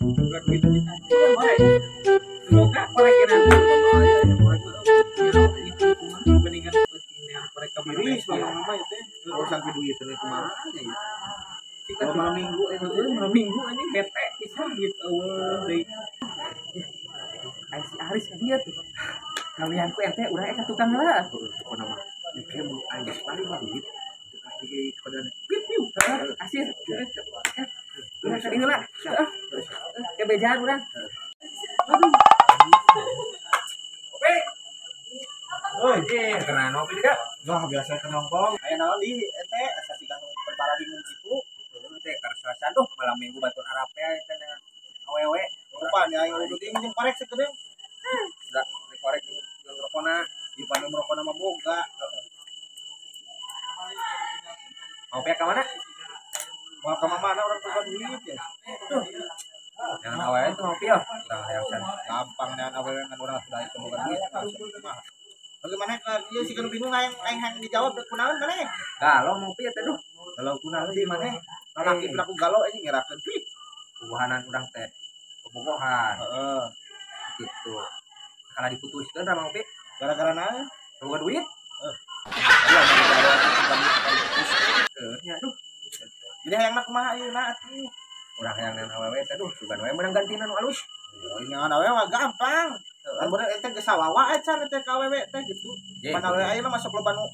Boga duit kita. Semoga korek mendingan mereka Miris lama-lama ya teh. Urusan duit teh kumaha nya ya. Kalau malam minggu malam minggu anjing bete pisan gitu eueuh deui. Ai si Aris ka dieu tuh. Kalian ku ente urang eta tukang heula. Pokona mah engke mun aing geus paling mah duit. Pasti kepada piu asir. Urang ka dieu heula. Ke bejaan urang. Aduh. Oke. Oi, kena ngopi juga. Wah, biasa ke nongkrong. Aya naon di ente asa siga perkara bingung kitu. Teh karsasan duh malam minggu batur Arab ya teh dengan awewe. Rupa nya aing udah jeung korek sakedeung. Sudah dikorek jeung rokona, di pandem rokona mah boga. Mau pihak ka mana? Mau ka mana urang boga duit ya. Tuh. Jangan awewe itu ngopi ya. Tah hayang san. Gampang nean awewe ngan urang sudah itu boga duit. Bagaimana ieu sih kan bingung aing aing hayang dijawab kunaon maneh? Galau ngopi ya teh duh. Galau kunaon di maneh? Lalaki pelaku galau anjing ngerakeun duit. Bobohanan urang teh. Bobogohan. Heeh. Gitu. Kalau diputuskeun sama ngopi gara-gara naon? Boga duit. Heeh. Iya, aduh. Jadi hayangna kumaha ieu na atuh? Urang hayang nean awewe teh duh, sugan we meunang gantina nu alus. Ini awewe mah gampang. Kan bener ente geus sawawa acan ente ka awewe teh gitu. Pan awewe ayeuna masuk loba nu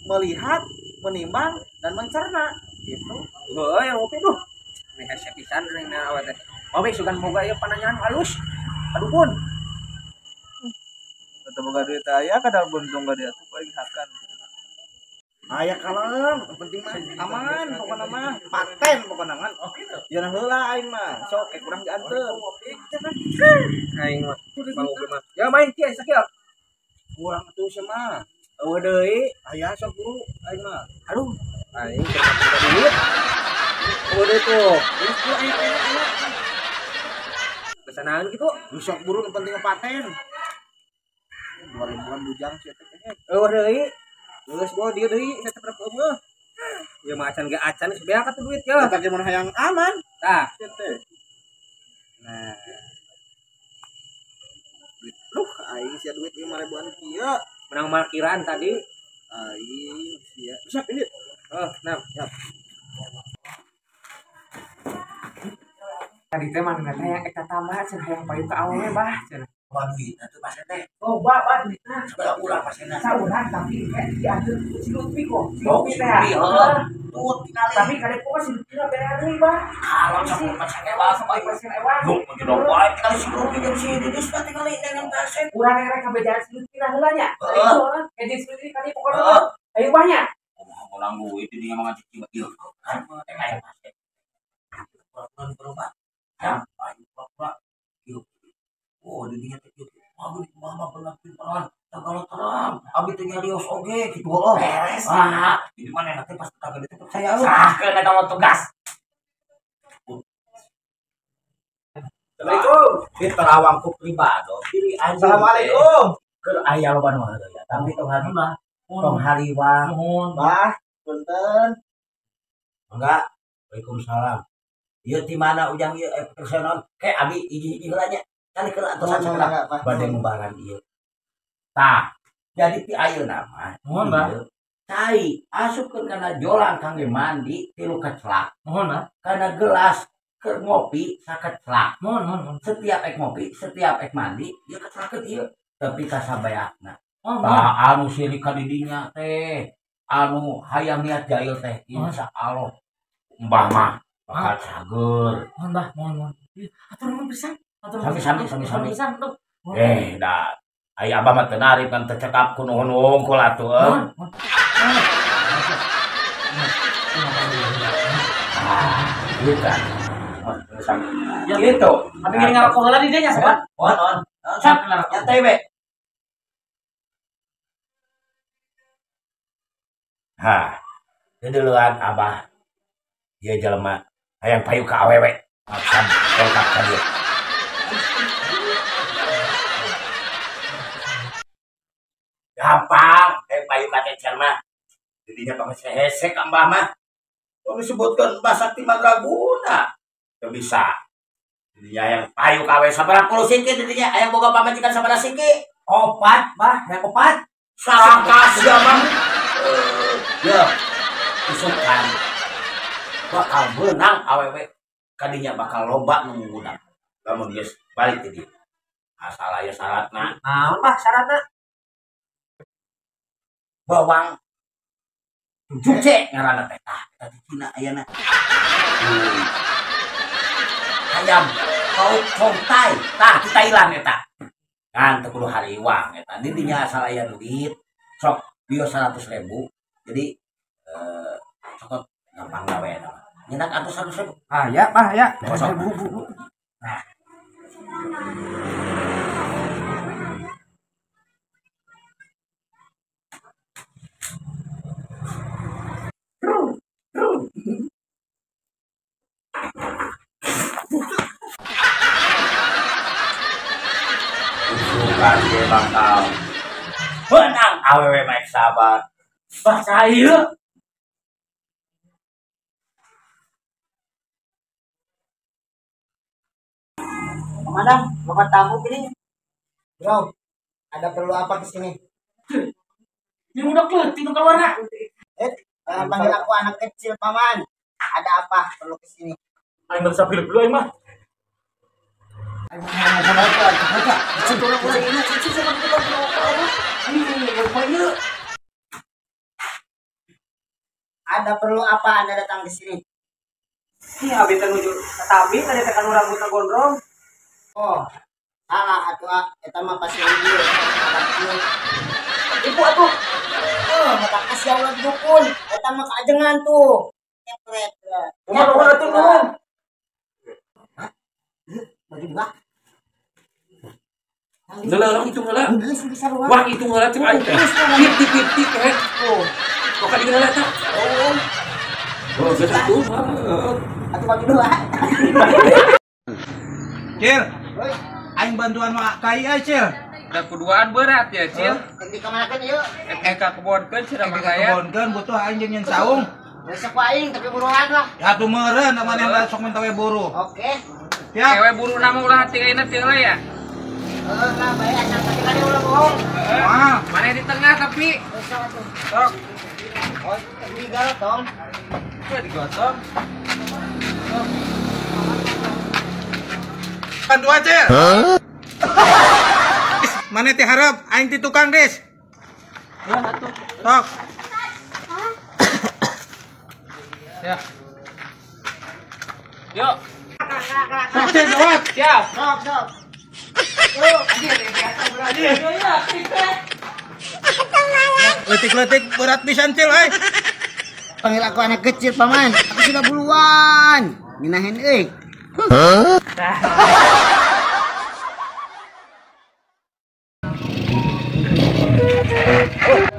melihat, menimbang dan mencerna gitu. Heuh, yang ngopi duh. Meh hese pisan ring na awewe teh. Bawe sugan boga ieu pananyaan halus. Aduh pun. Teu boga duit aya kadal buntung ka dia tuh paling hakan. Aya kalem, penting mah aman pokona mah, paten pokona mah. Ya nah heula aing mah, sok kayak kurang dianteur. Aing mah bang mah. Ya main kieu sakieu. Kurang atuh sia mah. Eueuh deui, aya sok guru aing mah. Aduh, aing teu boga duit. Eueuh deui tuh. Geus ku aing aya. Pesanan kitu. Geus sok buru nu penting paten. 2000-an bujang sia teh. Eueuh deui. Geus bawa dia deui saya teh eueuh. Ya mah acan ge acan geus beak atuh duit ya. Eta ge mun hayang aman. Tah. Nah. Duit luh aing sia duit 5.000-an kieu. Menang markiran tadi. Aing sia. Siap ini. Oh, nah, siap. Tadi teh mah teh yang eta tambah cenah hayang payu ka awewe bah cenah. Waduh, itu pasien teh. Oh, bah duitna. Sebelah urang pasienna. Saurang tapi kayak dianteur si Lutfi kok. Si Oh, Lutfi si teh. Lutfi, heeh. Tut tingali. Tapi kali kok si Lutfi lah bere deui, bah. Kalau campur pasien ewa sampai pasien ewa. Duh, menjadi wae tingali si Lutfi jeung si Didis teh tingali dengan pasien. Urang rek kabejaan si Lutfi lah heula nya. Heeh. Kayak si Lutfi kali pokona. Ayo bah nya. Kumaha menang duit di dinya mah ngacici ieu. Kan teh aya pasien. Pura-pura berobat. Ya, ayo pura-pura. Ieu. Oh, di dinya teh kieu. Wah, di mama pernah pimparan tagalo terang. Abi teh nyarios oge kitu heuh. Beres. Ah, di mana nanti pas tagalo teh percaya lu. Serahkeun eta mah tugas. Assalamualaikum. Di Terawang ku pribado. Diri anjeun. Assalamualaikum. Keur aya loba nu heureuy ya. Tapi tong hari tong hariwang. Nuhun. Bah, punten. Enggak. Waalaikumsalam. Ieu ti mana ujang ieu personal? Ke abi hiji-hiji heula nya. Kali keula atosan sakedap bade ngubaran ieu. Tah, jadi ti ayeuna mah. Nuhun, Bah. Cai asupkeun kana jolang kangge mandi tilu kecelak. Nuhun, Bah. Kana gelas keur ngopi sakecelak. Nuhun, nuhun, nuhun. Setiap ek ngopi, setiap ek mandi, ieu kecelakeun ieu. Tapi kasabayakna. Oh, tah anu sirik ka didinya teh, anu hayang niat jail teh, insyaallah Mbah mah bakal cager. Nuhun, Bah, nuhun, nuhun. Atur nuhun pisan. Sami sami sami sami. Eh, dah. Ai abah mah teu narip kan teu cekap ku nuhun wungkul atuh. Ah, gitu kan. Gitu. Abi ngiring ngarokok heula di dieu nya, sobat. Mohon, mohon. Sok, nyantai we. Hah. Diduluan abah. Ieu jelema hayang payu ka awewe. Maksad lengkap ka dieu. Gampang, payu ka cecer mah. Didinya pangese-hese ka mbah mah. Tong disebutkeun Mbah Sakti Mandraguna. Teu bisa. Didinya yang payu kawe sabaraha puluh siki didinya aya boga pamajikan sabaraha siki? Opat, Bah, yang opat. Sarangka sia mah. Ya, isukan bakal menang awewe kadinya bakal loba nu ngundang. Lamun geus balik ti dieu. Asal aya syaratna. Naon, Bah, syaratna? Bawang 7C ngaranna teh. Tah, eta di Cina ayana. Ayam kau congtai, tah di Thailand eta. Kan teu kudu hariwang eta. Didinya asal aya duit, sok bio 100.000. Jadi cokot gampang gawe eta. Nyenak atuh 100.000. Ah ya, Bah ya. Kosong. Bu. Nah. Usukan ge bakal menang awewe baik sabar. Baca ieu. Komandan, bapak tamu ini. Bro, ada perlu apa ke sini? Ini udah keleti nu keluarna. Panggil aku anak kecil, Paman. Ada apa perlu ke sini? Aing bisa pilih dulu aing mah. Ada perlu apa Anda datang ke sini? Ini abi teh nuju tabi tadi teh kanu rambutna gondrong. Oh, salah atuh eta mah pasti ieu. Ibu atuh. Oh, maka kasih Allah dukun. Eta mah kaajengan tuh. Kepret. Kumaha atuh nuhun? Hah? Baju dua. Heula hitung heula. Wah, hitung heula cek aing teh. 50-50 teh. Oh. Kok ka heula tah? Oh. Oh, geus atuh. Atuh bagi dua. Cil, aing bantuan mah kai euy, Cil. Da kuduaan berat ya, Cil. Di kamanakeun ieu? Ka kebonkeun cenah mah saya. Kebonkeun butuh aing jeung nyen saung. Besok aing tapi buruan lah. Ya atuh meureun manehna sok minta we buruh. Oke. Siap. Ewe buruh nama ulah hati ayeuna teh heula ya. Heeh lah bae asal tadi kali ulah bohong. Wah, maneh di tengah tapi. Besok atuh. Sok. Oh, digal tong. Teu digotong. Bantuan, Cil. Maneh teh hareup, aing ti tukang, Des. Ya atuh. Sok. Ya. Yuk. Sok, Cil, gawat. Siap. Sok, sok. Letik-letik berat pisan, Cil, euy. Panggil aku anak kecil, Paman. Aku sudah buluan. Minahin euy.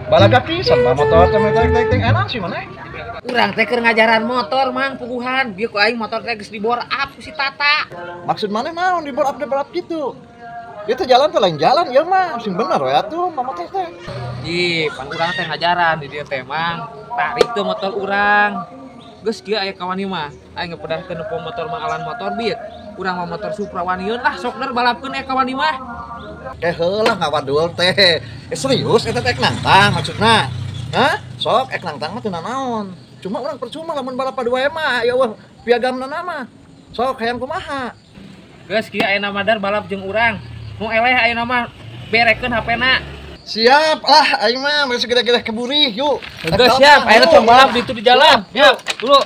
Balaga pisan mah motor teh tek enak sih maneh. Urang teh keur ngajaran motor mang puguhan, bieu ku aing motor teh geus dibor up ku si Tata. Maksud maneh naon dibor up gitu? Itu jalan teh lain jalan ieu mah, sing bener we atuh mah motor teh. Ih, pan urang teh ngajaran di dieu teh mang. Tarik teu motor urang. Geus kieu aya kawani mah. Aing ngepedahkeun nu motor mah alan motor beat. Urang mah motor Supra waniun lah sok ner balapkeun aya kawani mah. Eh heulah ngawadul teh. Serius eta teh nangtang maksudna. Hah? Sok ek nangtang mah teu nanaon. Cuma urang percuma lamun balap dua mah ya eueuh piagamna mah. Sok hayang kumaha. Geus kieu aya madar balap jeung urang. Nu eleh ayeuna mah berekeun HP-na. Siap lah aing mah geus gede-gede keburi yuk. Geus siap, ayeuna tong balap ditu di jalan. Yuk, dulu.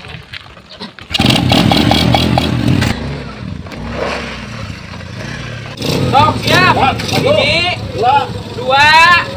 Sok siap. 1, 2,